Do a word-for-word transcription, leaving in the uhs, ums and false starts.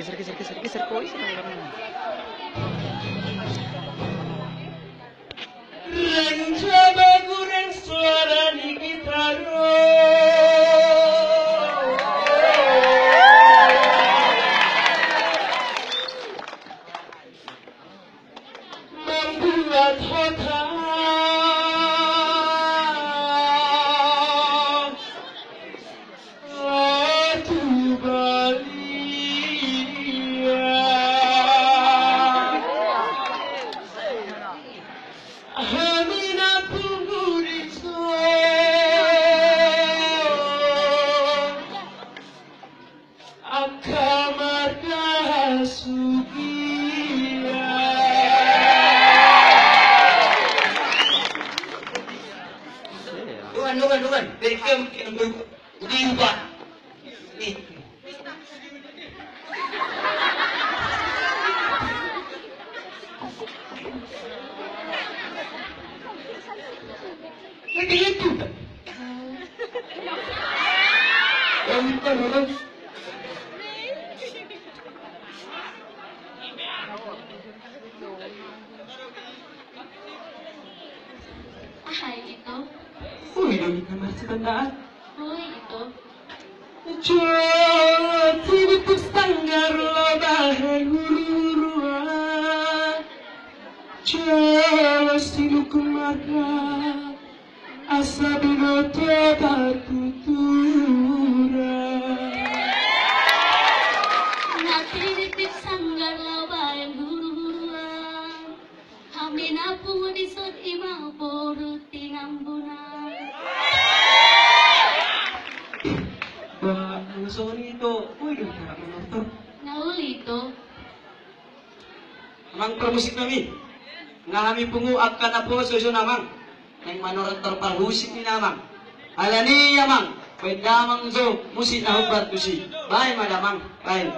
Geser, geser, geser, geser, kau isi dong, Bang. Reng jaba gureng suara ni gitar. Membuat hata tu balian. Hami na pungu dison angka marga Sugiya. Dongan, dongan, dongan. Dari kem, kem, di rumah. Nih. Lagi itu. Yang itu, aha i, Ito? Ui, dong, kita masih tandaan. Ui, Ito. Jolo tinitip sanggar laho bahen huru-huruan. Jolo sinungkun marga asa binoto partuturan. Na tinitip sanggar laho bahen huru-huruan. Hami na pungu dison ima boru tinambunan. Ba, molo songon i, Ito, ui, do, cara manortor. Na uli, Ito. Amang parmusik nami. Nga hami pungu angka naposo dison, Amang. Naeng manortor parmusik ni Amang. Alani i, Amang, baen damang jo musik na hombar tusi. Baen ma damang, baen.